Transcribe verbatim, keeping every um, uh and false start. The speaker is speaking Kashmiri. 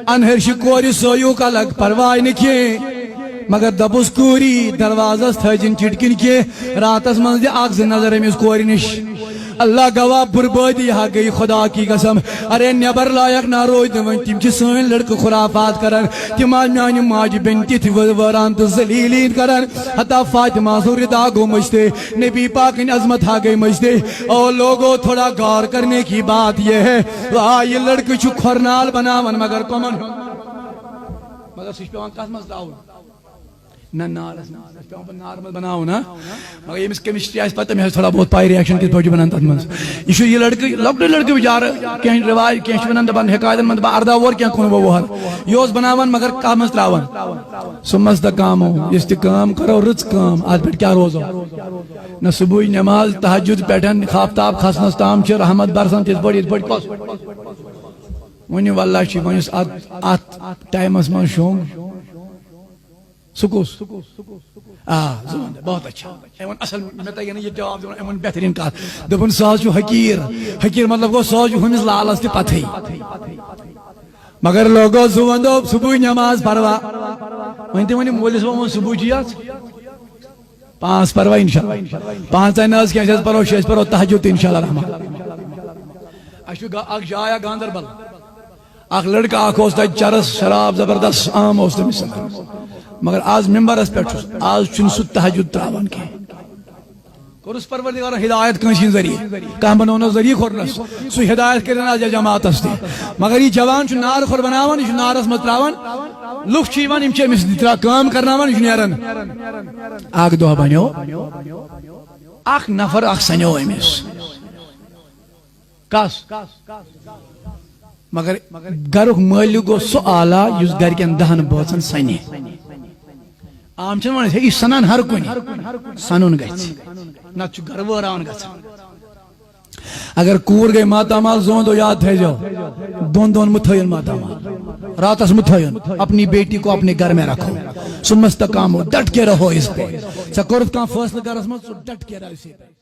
انہر چھِ کورِ سویُک الگ پرواے نہٕ کینٛہہ، مگر دپُس کوٗری، دروازس تھٲوزِن چٹکِنۍ کینٛہہ، راتس منٛز دِ اکھ زٕ نظر أمِس کورِ نِش۔ اللہ گواہ، بربٲدی ہا گٔے خدا کی قسم۔ ارے، نٮ۪بر لایق نہ روٗدۍ نہٕ وۄنۍ، تِم چھِ سٲنۍ لڑکہٕ خرافات کران، تِم آے میانہِ ماجہِ بیٚنہِ تِتھۍ وٲ-، وٲران تہٕ ذلیٖل کران۔ حتیٰ فاطمہ سُنٛد ردا گوٚو مٔشتٕے، نبی پاکٕنۍ عظمت ہا گٔے مٔشتٕے۔ او لوگو، تھوڑا غور کرنے کی بات یہ ہے، آ، یہِ لڑکہٕ چھُ کھۄرنال بناوان، مگر کۄمن ہُنٛد؟ مگر سُہ چھُ پٮ۪وان کتھ منٛز ترٛاوُن؟ نہ، نارس منٛز۔ سُہ چھُ پٮ۪وان پتہٕ نارٕ منٛز بناوُن، ہا؟ مگر ییٚمِس chemistry آسہِ پتہٕ، تٔمِس آسہِ تھوڑا بہت پاے reaction کِتھ پٲٹھۍ چھُ بنان تتھ منٛز۔ یہِ چھُ یہِ لڑکہٕ، لۄکٹُے لڑکہٕ بِچارٕ، کینٛہہ رِواج، کینٛہہ چھِ ونان دپان حکایتن منٛز دپان ارداہ وُہر، کینٛہہ کُنوُہ وُہر۔ یہِ اوس بناوان مگر کتھ منٛز ترٛاوان؟ سُہ مست کامو، یُس تہِ کٲم کرو، رٕژ کٲم، اتھ پٮ۪ٹھ کیٛاہ روزو؟ نہ صبحٕچ نماز، تہجد پٮ۪ٹھ آفتاب کھسنس تام چھِ رحمت برسان، تِتھ پٲٹھۍ، یِتھ پٲٹھۍ کۄس؟ ؤنِو واللہ چھِ وۄنۍ یُس اتھ، اتھ ٹایمس منٛز شوٚنٛگ، سُہ کُس؟ آ، زٕ وَنٛدٕ، بہت اچھا۔ أمۍ ووٚن اصل، مےٚ تَگہِ نہٕ یہِ جواب دِیُن، أمۍ ووٚن بہتریٖن کتھ۔ دوٚپُن، سُہ حظ چھُ حقیٖر۔ حقیٖر مطلب گوٚو، سُہ حظ چھُ ہُمِس لالس تہِ پتہٕے۔ مگر لوگو، زٕ وَنٛدو صبحٕچ نماز پروا۔ وۄنۍ تہِ ؤنِو مولوی صٲبن، ووٚن صبحٕچ یی حظ۔ پانٛژھ پروا انشاءاللہ۔ پانٛژھ آے نہ حظ کینٛہہ، أسۍ حظ پرو شیٚے، أسۍ پرو تہجد تہِ انشاءاللہ رحمان۔ اَسہِ چھُ گا-، اکھ جاے اکھ گاندربل۔ اکھ لڑکہٕ اکھ اوس تتہِ چرس شراب زبردست عام اوس تٔمِس۔ مگر آز ممبرس پٮ۪ٹھ چھُس، آز چھُنہٕ سُہ تہجد تراوان کینٛہہ۔ کوٚرُس پروردگارن ہدایت کٲنٛسہِ ہٕنٛدِ ذٔریعہٕ، کانٛہہ بنوونس ذٔریعہٕ کوٚرنس، سُہ ہدایت کٔرِن آز یتھ جماعتس تہِ۔ مگر یہِ جوان چھُ نار کھۄر بناوان، یہِ چھُ نارس منٛز تراوان، لُکھ چھِ یِوان، یِم چھِ أمِس نِش ترا-، کٲم کرناوان، یہِ چھُ نیران۔ اکھ دۄہ بنیو، اکھ نفر اکھ سنیو أمِس۔ کس؟ مگر گرُک مٲلِک گوٚو سُہ اعلیٰ یُس گرِکٮ۪ن دہن بٲژن سنہِ۔ عام چھِنہٕ ونان، ہے، یہِ چھُ سنان ہر کُنہِ۔ سنُن گژھِ، نتہٕ چھُ گرٕ وٲراوان گژھان۔ اگر کوٗر گٔے ماتامال، زٕ وَنٛدو یاد تھٲیزیو، دۄن دۄہن مہٕ تھٲیِن ماتامال، راتس مہٕ تھٲیِن۔ اپنی بیٹی کو اپنے گھر میں رکھو، ثم استقاموا، ڈٹ کے رہو اس پہ۔ ژےٚ کوٚرُتھ کانٛہہ فٲصلہٕ گرس منٛز، ژٕ ڈٹ کے رہو اسی پہ۔